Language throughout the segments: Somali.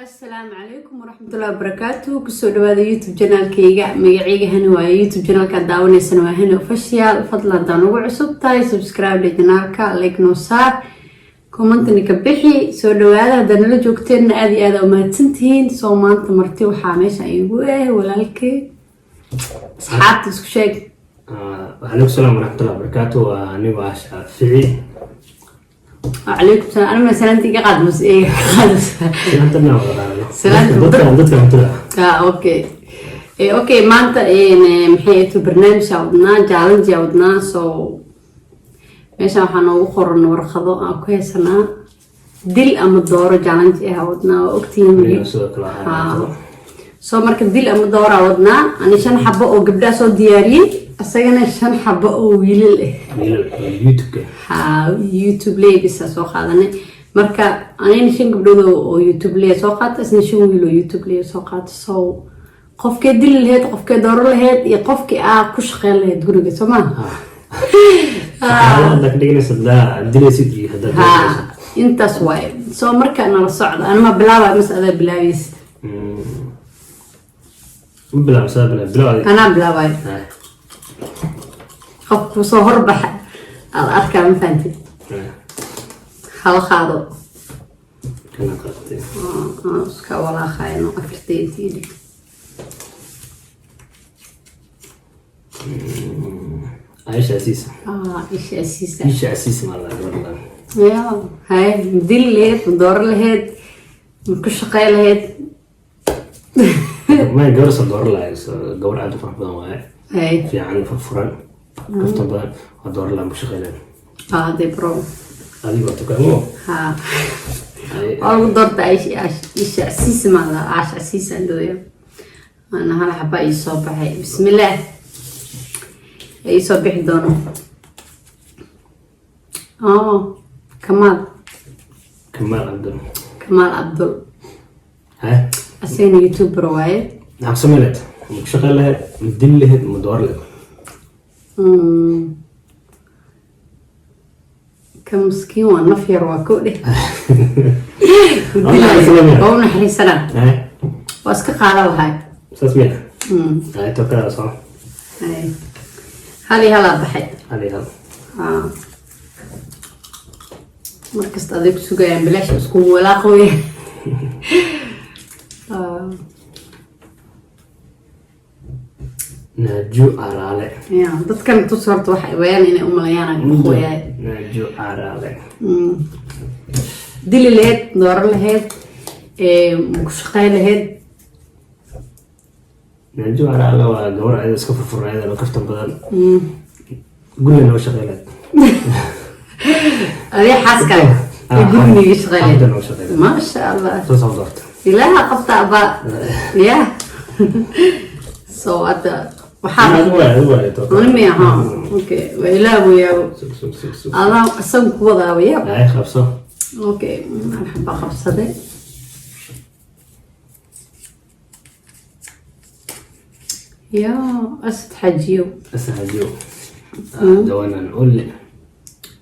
Asalaamu calaykum waraxmatullahi wabarakaatu. Kusoo dhawaada YouTube channelkayga. Magacayga Hani waaye. YouTube channelka daawanaysan waa Hani Official. Fadlan, haddaan ugu cusub tahay, subscribe dhe channelka, like noo saar, commentna ka bixi. Soo dhawaada. Haddaad nala joogteenna, aada iyo aada umahadsantihiin. Soo maanta marti waxaa meesha iigu walaalkay. Asxaabta isku sheeg. Wacalaykum salaam waraxmatullahi wabarakaatu. Waa anigu ah Shaafici. Wacalaykum salaam. Anima salaanta iga qaad mase iga qaadaysa? Salaantana wada qaadano. Salaanta. Dadka cuntada. Ah, okay. Okay, maanta maxay ahayd, barnaamij aa wadnaa, challenge aa wadnaa. So meeshan waxaa noogu qoran warqado aan ku haysanaa, dil ama dooro challenge ah wadnaa, waa ogtihiin. Aniga sidoo kale waxaa Ha. So marka dil ama dooraa wadnaa. Ani shan xabo oo gabdhaha soo diyaariyey, isagana shan xabo oo wiilal ah. Wiilal oo YouTube-ka. Ha, YouTube leebisa soo qaadanay. Marka anina shan gabdhood oo YouTube leeya soo qaata, isna shan wiil oo YouTube leeya soo qaata. So qofkee dili lahayd, qofkee dooro lahayd iyo qofkii aa ku shaqeyn lahayd guriga, soo maa? Shaqaale haddaa ka dhiganaysa, haddaa dilaysid iyo haddaa Ha, dooranaysid. Intaas waaye. So marka nala socda. Anima bilaabay mase adaa bilaabaysid? Ma bilaab, saa bilaab, bilaab adiga. Anaa bilaabay. Ah, qof kusoo horbaxa aad arkaa, ma fahantid? Ah, hala qaado. Kana qaatay. Oo, iska walaaqayno afarta intii dhig. Aisha Asiisa. Ah, isha asiisa. Isha Asiisa maa la gabadha. Ya haye, ma dili lahayd, ma dooro lahayd, ma ku shaqey lahayd? May, gabar soo dooran lahay. So gabar aad u qurux badan waaye. Haye. Fiican, furfuran, kaftan badan. Waa dooran lahaa, ma ku shaqeyn lahayd. Ah, dee bro. Adigo tukaamo. Ha, waa lagu doorta. Isha asiisa maa la Aasha Asiisa looya. Ana hal xaba ii soo baxay. Bismillaah, ii soo bixi doono. Oh, Kamaal. Kamaal Cabdul. Kamaal Cabdul. Haye. Asagana YouTuber waaye. Maxaa ku samayn lahayd? Ma ku shaqeyn lahayd, ma dili lahayd, ma dooran lahayd? Ka miskiin waa, naf yar waa ko dheh. Waa naxariisanaya. Waa u naxariisanaa. Haye. Waa iska qaadan lahay. Saas miya? Haye, tokada soo. Haye. Hal iyo halaa baxay. Hal iyo hal. Haa. Markasta aday ku sugayaan, bilaash isku walaaqooya. Naaju Araale. Ya dadkan tus horta, waxay wayaan inay umaleeyaan ay ku qoyaay. Naaju Araale. Dili lahayd, dooro lahayd, ma ku shaqeyn lahayd? Naaju Araale waa gabar ayada iska furfuran, ayada kaftan badan. Guriga noo shaqeyn lahayd. Adee xaaskaaga ee guriga shaqeyn lahayd? Hadda noo shaqeyn lahayd. Maasha Allah. Saas oo doorta. Ilaaha qabta aba ya. So hadda waxaa Adigu waay, adigu waay toka. Ani aha, okay, waa ilaah weeyaa. Sug, sug, sug, sug. Adaa isaga ku wadaaba ya. Haye, qabso. Okay, marxaba, qabsaday. Ya Asad Xajiyo. Asaxajiyo dawanan olle.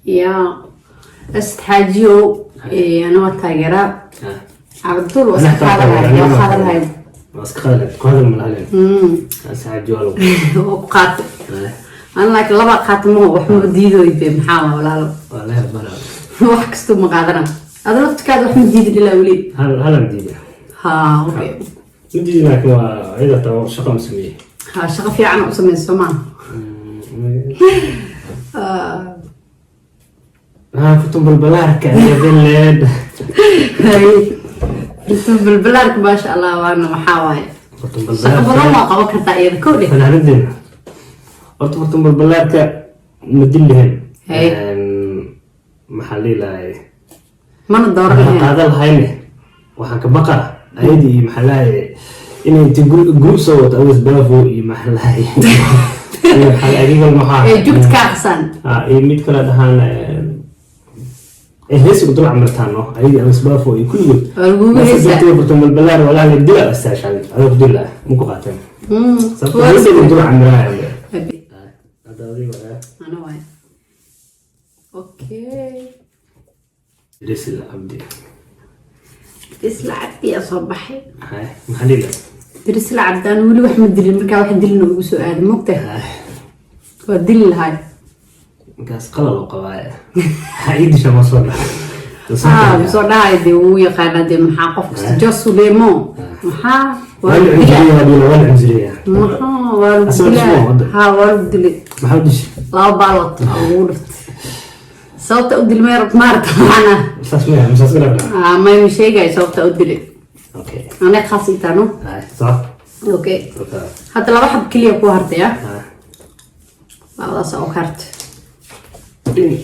Ya Asad Xajiyo, ana waa taageeraa. Cabdul waa iska qaadan lahayd, waa qaadan lahayd. Waa iska qaadan lahayd, ku hadal ma lahayn. Asaxajiyo waa lagu Waa ku qaatay ana, laakiin laba qaata maho, wax maba diidoy be. Maxaa waa, walaalo? Waa la helbana. Wax kastuu ma qaadana. Ada laftirkaada wax ma diidin ilaa weli. Hal halan diida. Ha, okay. Ma diidi, laakiin waa cida taa shaqo ma sameeyey. Ha, shaqo fiican u sameyso, soo maa? Ah, futun balbalaarka leed. Balbalaarka, maasha Allah, waana waxaa waaye Futun shaqo badan balbalaarka. waa qaban kartaa iyada, kow dheh. Fanaanadeena horta, futun balbalaarka ma dil lahayn. Hey. Maxaa dhihi lahay? Mana dooran Waxaan lahayn. qaadan lahayne, waxaan ka baqaa ayadii iyo maxaa lahay inay inti group soo wato, Awas Baafo iyo maxaa lahay iyo maxaa lahay adiga maxaa Ee jugta kaa qasaan. Ah, iyo mid kale dhahaan ay heesigu dul camirtaan, no, ayadii Awas Baafo iyo kulligood. Waa lagugu heesaa. Furtun balbalaar walaa la dila astaashaan, adoo ku dila ma ku qaateen, sababta heesigu dul camiraya. Hadda adiga waa Ana waay, okay. Risil Cabdi. Dirisla Cabdi yaa soo baxay. Hay, maxaa dhihi lahayd? Dirisla Cabdi aan weli wax ma dilin, markaa wax dilin ugu soo aaday, mogtahay? Waa dili lahay. Markaas qalal oo qabaa, maxaa ii disha, ma soo dhaca? Ah, soo dhahay dee, wuu yaqaanaa dee. Maxaa qof kasta josulemo maxaa waa waa la lagu dilaa. cunsuriya, waa dhila, waa la cunsuriya. Maxaa waa lagu Asaga dilaa. isma wada. Ha, waa lagu dilay. Maxaa u dishay? Laba baalood oo ugu dhiftay. Sababta u dilmay maarata macna. Saas maya, masaas ka dhaafna. Ah, may sheegay sababta u dilay. Okay. Anay khaas itaano. Hay, sax. Okay. Okay. Hadda laba xab keliya ku hartay ah. Hay. Labadaas oo ka hartay. Ding.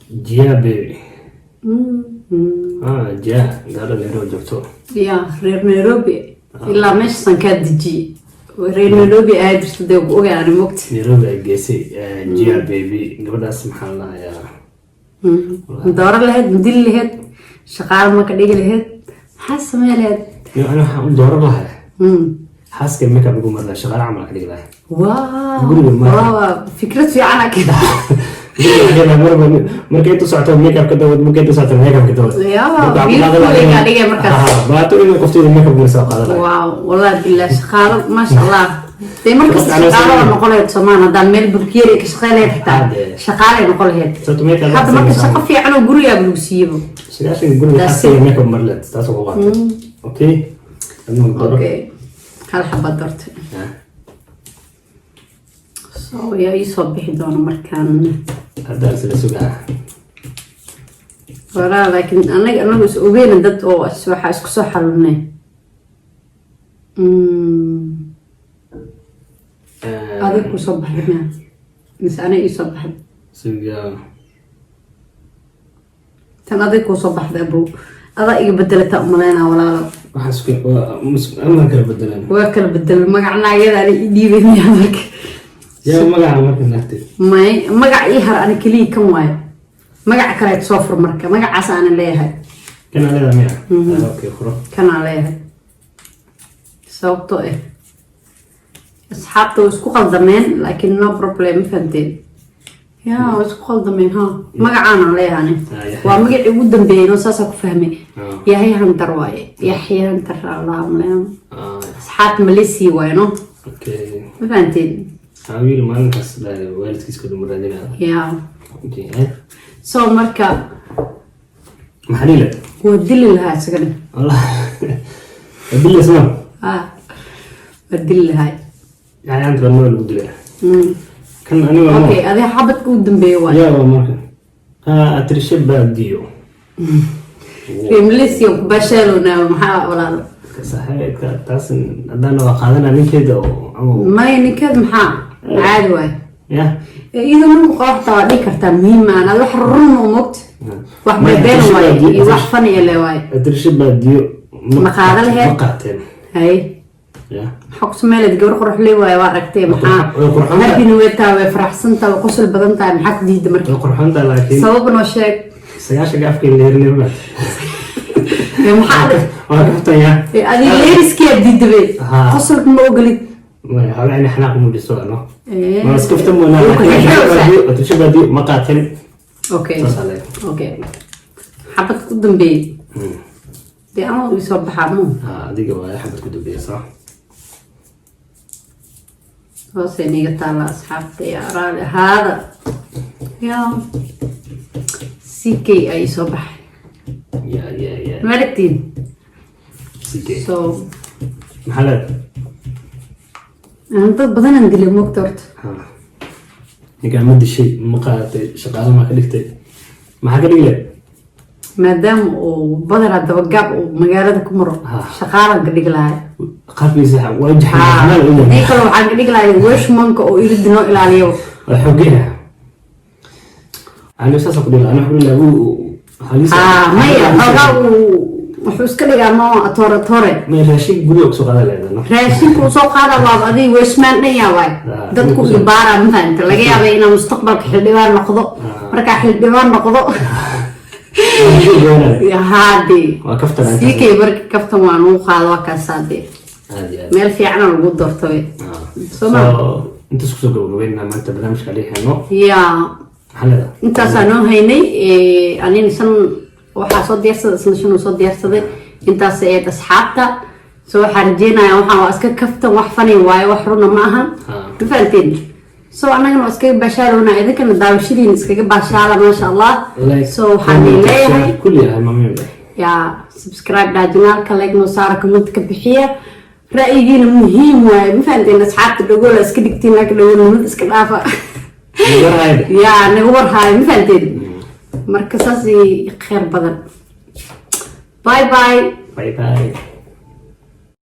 Jia baby. Ah, Jia, gaadha Nairobi joogto. Ya reer Nairobi ilaa meeshaasan kaa dejiyey. Reer Nairobi aad jirto dee, ku ogaana, mogta? Nairobi ay geysay, Jia baby, gabadhaas maxaa la dhahayaa? Ma dooran lahayd? Ma dili lahayd? Shaqaale ma ka dhigi lahayd? Maxaa samey lahayd? Yo, ani waxaan u dooran lahaa xaaska makeup igu marin lahaa, shaqaale camal ka dhigi lahaa. Wow. Guriga ma- Waa fikrad fiican aa keentay. Marka inta socoto makeup ka dawad, marka inta socoto makeup ka dawad. Ya, beautiful ay kaa dhigay markaas. Baato inuu qofteyda makeup marsa qaadan lahaa. Wow, wallahi billah, shaqaalo, maasha Allah, dee markasta shaqaalo waa noqon lahayd Soomaan haddaan meel bulkeeri ka shaqeyn lahayd xitaa. Hadee. Shaqaalay noqon lahayd. Sababta makeup Hadda marka shaqo fiican oo gurigaa lagu siiyebo. 90 guriga That's xaaskeyga makeup mar leed, taas oo ku qaatay. Okay, adna dooro. Okay, hal xabad doortay. So yaa ii soo bixi doona markaan? Hadda isla sugaa. Walaa, laakiin anaga anagu is ogeyna dad oo waxaa isku soo xalunay. Adig ku soo baxday miya mise ana ii soo baxday? Sugaa. Tan adig kuu soo baxday, abow, adaa iga bedelata umaleynaa, walaalo. Waxaan isku amaan kala bedelan. Waa kala bedel magacna, ayada ana ii dhiibay miyaa marka? Yaa magaca marka naagtay? May, magac ii har ana keliya kan waayo. Magaca kaleet soo fur marka, magacaas aanan leeyahay. Kan aa leedahay miya? Okay, furo. Kanaan leeyahay, sababtoo ah asxaabta way isku qaldameen, laakiin no problem, ma fahamteen? Ya, way isku qaldameen. Ha, magacaanaan leeyahay ani. Ah, Yaxya. Waa magacii ugu dambeeyey oo saasaa ku fahmay. Yaxya Hantar waaye, Yaxya Hantar allah maleeyo. Asxaabta Malaysia waaye, no? Okay. Ma fahamteen? Aa, wiil maalinkaas waalidkiis ku dhuma raadinaya. Ya. Okay. So marka Maxaa dhihi lahayd? Waa dili lahaa isagana. Wallah, dili isma. Ha, waa dili lahaa. Yani anta baa lagu dilay. Kan aniga ma Okay, adiga xabadka ugu dambeeya waaye. Yaa waa marka ha atrishe baadiyo. Reer Malaysia ku baasheelona, maxaa walaalo? Saaxiibka taas haddana waa qaadanaa ninkeeda oo ama Maya, ninkeed maxaa, caadi waay. Ya. Iyadoo ninku qaba xataa waa dhihi kartaa, muhiim maan ad wax run oo mogta, wax Maya, beebeen atrishe waaye baadiyo- iyo wax faniya le waaye. Atrishe baadiyo. Ma qaadan lahayd? Ma qaateen. Hay. Ya. Maxaa ku samey lahayd? Gabar qurux le waaye, waa aragtay maxaa? Way qurxoon tahay. Happina way tahay, way faraxsan tahay, way qosol badan tahay. Maxaa ku diida marka? Way qurxoon tahay, laakiin Sabab noo sheeg. 90-ka afkeen leerinima. Ee, maxaa? Waa kaftaya. Ee, adiga leeriskiyaa diidabe. Ha. Qosolka ma ogolid. Maya, xogaa inay xanaaq muujiso, no? Ee, Ma iskafta moonaa, wuu ku laakiin xirxiraysaa. atrishe baadiyo ma qaateen. Okay. Saas aa leeyahay. Okay, xabad ku dambeeyey dee anoo ii soo baxaa mu. Ha, adiga waa xabad ku dambeeya, sax. Hoosay niga taalla, asxaabta, yaa raali ahaada. Ya CK ay soo baxay. Ya ya ya. Ma aragtiin? Sikay. So Maxaa leedahay? Aan dad badanaan dilay, moogta horta. Ha, ninkaan ma dishay? Ma qaadatay? Shaqaale maa ka dhigtay? Maxaa ka dhigi lahayd? Maadaama uu badanaa dabagaab uu magaalada ku maro, shaqaalan ka dhigi lahay. Qaabkiisa waa jaxan. Hadii kale waxaan ka dhigi lahay weshmanka oo iridi noo ilaaliyo. Waa xoogaya. Ani saasa ku dhigi lahaa. Ani waxaan ku dhigi lahaa halis. Ha, maya, xoogaa uu wuxuu iska dhigaa mo atore atore. Ma raashin guriga kusoo qaadan lahayd, no? Raashinku uu soo qaada waaba adiga weshman dhan yaa waay. Dadku ibaara, ma fahamta? Laga yaaba inaa mustaqbalka xildhibaan noqdo. Markaa xildhibaan noqdo haade. Waa kaftan. Siikay marka kaftan waa lagu qaado, waa kaasaa dee. Aad iyo aad. Meel fiicana lagu doorto we. Ah. Soo ma? So, Intaas kusoo gabagabeynaa maanta barnaamijka dhexeeno. Maxaa leedahay? Intaasaa noo haynay. Anina shan waxaa soo diyaarsaday, isna shan uu soo diyaarsaday. Intaas eed asxaabta. So waxaa rajeynaya, waxaan waa iska kaftan, wax fani waaye, wax runa ma ahan. Ma fahanteen? So annagana waa iskaga baashaalowna, idinkana daawashadiina iskaga baashaala, maasha Allah. Like, So waxaan comment, leeyahay share, kulli yahay mamiim. Yaa subscribe dhaa channelka, like noo saara, comment ka bixiya, ra'yigiina muhiim waaye. Ma fahanteen asxaabta? Dhagoola iska dhigtiin, laakiin dhagoolnimada iska dhaafa. Warhayda. Yaa naga warhaayo, ma fahanteen? Marka saas kheyr badan, bye bye. Bye bye.